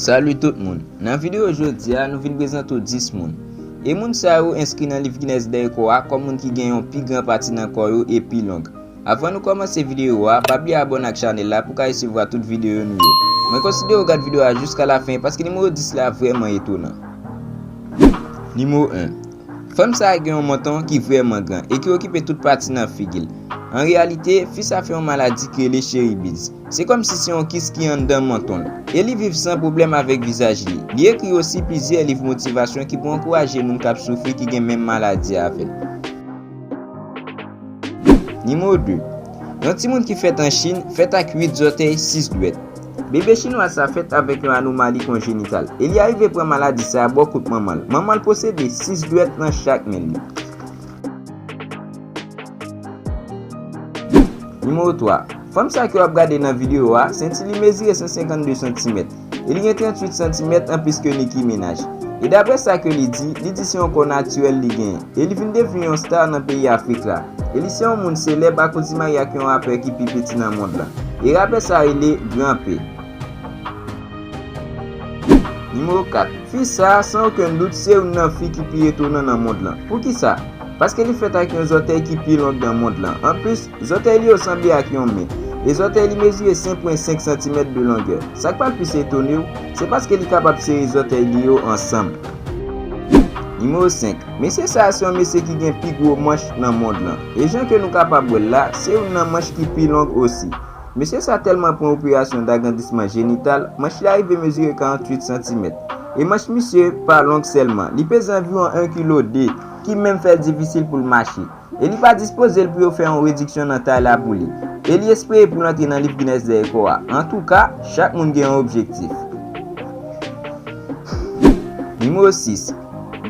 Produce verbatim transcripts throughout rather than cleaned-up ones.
Salut tout moun. Nan videyo jodi a, nou vin prezante w dis moun. E moun sa yo enskri nan liv Guinness dèyè kò a kòm moun ki gen yon pi gran pati nan kò yo e pi long. Avan nou kòmanse videyo a, pa bliye abòne ak chanèl la pou w ka resevwa tout videyo nou yo. Mwen konsidere w gad videyo a jiska lafen paske nimewo dis la vrèman etonan. Nimewo en. Fanm sa a gen yon manton ki vrèman gran e ki okipe tout pati nan figi l. An reyalite, fi sa fè yon maladi ki rele cherry beads. Se kòmsi se yon kis ki anndan manton l. E li viv san pwoblèm avèk vizaj li. Li ekri osi plizyè liv motivasyon ki pou ankouraje moun k ap soufri ki gen menm maladi avè l. Nimewo de. Yon timoun ki fèt an Chin fèt ak uit zòtèy, sis dwèt. Bebe chinwa sa fèt avèk yon anomali konjenital e li arive pran maladi sa bò kout manman l. Manman l posede sis dwèt nan chak men li. Nimewo twa. Fanm sa ke w ap gade nan videyo a, senti li mezire san senkannde santimèt e li gen tranntuit santimèt anplis ke Nicki Minaj. E daprè sa ke li di, li di se yon kò natirèl li genyen. E li vin devni yon star nan peyi Afrik la. E li se yon moun selèb akoz li marye ak yon rapè ki pi piti nan mond lan. E rapè sa rele Gran P. Nimewo kat. Fi sa a, san okenn dout, se youn nan fi ki pi etonan nan mond lan. Poukisa? Paske li fèt ak yon zòtèy ki pi long nan mond lan. Anplis, zòtèy li yo sanble ak yon men. E zòtèy li mezire senk pwen senk santimèt de longè. Sa k pral plis etone w, se paske li kapab sere zòtèy li yo ansanm. Nimewo senk. Mesye sa a se yon mesye ki gen pi gwo manch nan mond lan. E jan ke nou kapab wè l la, se youn nan manch ki pi long osi. Mesye sa tèlman pran operasyon dagrandisman jenital, manch li arive mezire karanntuit santimèt. E manch misye pa long sèlman, li peze anviwon en kilo de, ki menm fè l difisil pou l mache. E li pa dispoze l pou yo fè yon rediksyon nan tay la pou li. E li espere pou l antre nan liv Guinness dèyè kò a. Antouka, chak moun gen yon objektif. Nimewo sis.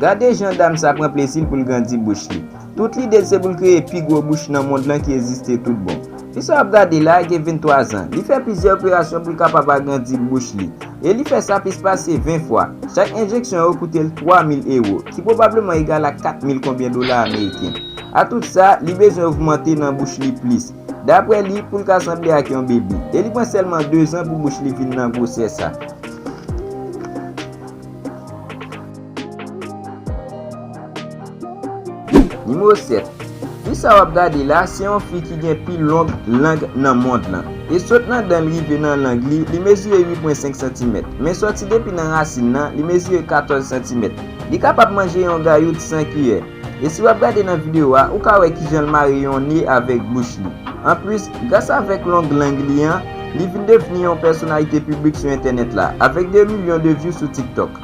Gade jan dam sa pran plezi l pou l grandi bouch li. Tout lide l se pou l kreye pi gwo bouch nan mond lan ki egziste tout bon. Fi sa w ap gade la gen venntwa zan. Li fè plizyè operasyon pou l kapab agrandi bouch li. E li fè sa plis pase ven fwa. Chak enjeksyon yo koute l twa mil ewo, ki pwobableman egal a kat mil konbyen dola ameriken. A tout sa, li bezwen ogmante nan bouch li plis. Daprè li, pou l ka sanble ak yon bebi. E li pran sèlman de zan pou bouch li vin nan gwosè sa. Nimewo sèt. Fi sa w ap gade la, se yon fi ki gen pi long lang nan mond lan. E sot nan dan l rive nan lang li, li mezire uit pwen senk santimèt. Men sòti depi nan rasin nan, li mezire katòz santimèt. Li kapab manje yon gayout san kiyè. E si w ap gade nan videyo a, ou ka wè kijan l mare yon ne avèk bouch li. Anplis, gras avèk long lang li an, li vin devni yon pèsonalite piblik sou entènèt la, avèk de milyon de view sou TikTok.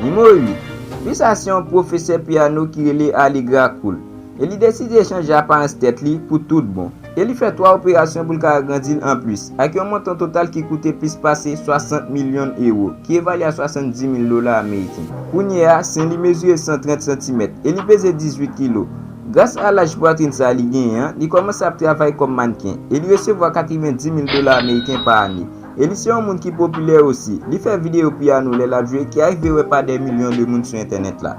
Nimewo uit. Fi sa se yon pwofesè pyano ki rele Allegra Cool. E li deside chanje aparans tèt li pou tout bon. E li fè twa operasyon pou l ka agrandi l anplis, ak yon montan total ki koute plis pase swasant milyon ewo, ki evalye a swasanndis mil dola ameriken. Kounye a, sen li mezire san trant santimèt e li peze dizuit kilo. Gras a laj pwatrin sa li genyen an, li kòmanse ap travay kòm mannken e li resevwa katrevendis mil dola ameriken pa ane. E li se yon moun ki popilè osi. Li fè videyo pyano lè l ap jwe ki arive wè pa dè milyon de moun sou entènèt la.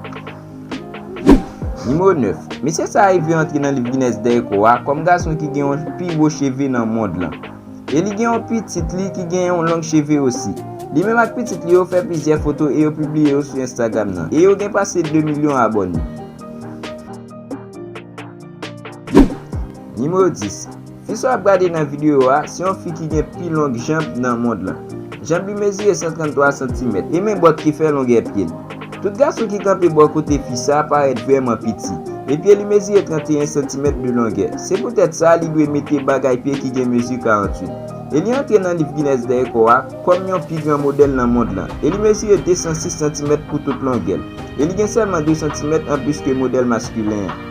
Nimewo nèf. Mesye sa a rive antre nan liv Guinness dèyè kò a kòm gason ki gen yon pi wo cheve nan mond lan. E li gen yon pitit li ki gen yon long cheve osi. Li menm ak pitit li yo fè plizyè foto e yo pibliye yo sou Instagram nan. E yo gen pase de milyon abòne. Nimewo dis. Fi sa w ap gade nan videyo a, se yon fi ki gen pi long janm nan mond lan. Janm li mezire san tranntwa santimèt, e men bòt ki fè longè pye l. Tout gason ki kanpe bò kote fi sa a parèt vrèman piti, e pye li mezire tranteyen santimèt de longè. Se poutèt sa, li dwe mete bagay pye ki gen mezi karanntuit. E li antre nan liv Guinness dèyè kò a kòm yon pi gran modèl nan mond lan, e li mezire de san sis santimèt pou tout longè l. E li gen sèlman de santimèt anplis ke modèl maskilen an.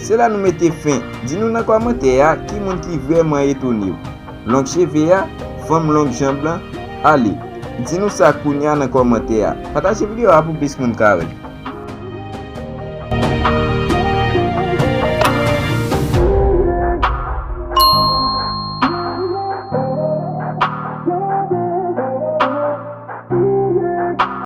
Se la nou mete fen. Di nou nan kòmantè a ki moun ki vrèman etone w. Long cheve a, fanm long janm lan. Ale, di nou sa kounye a nan kòmantè a. Pataje videyo a pou plis moun ka wè l.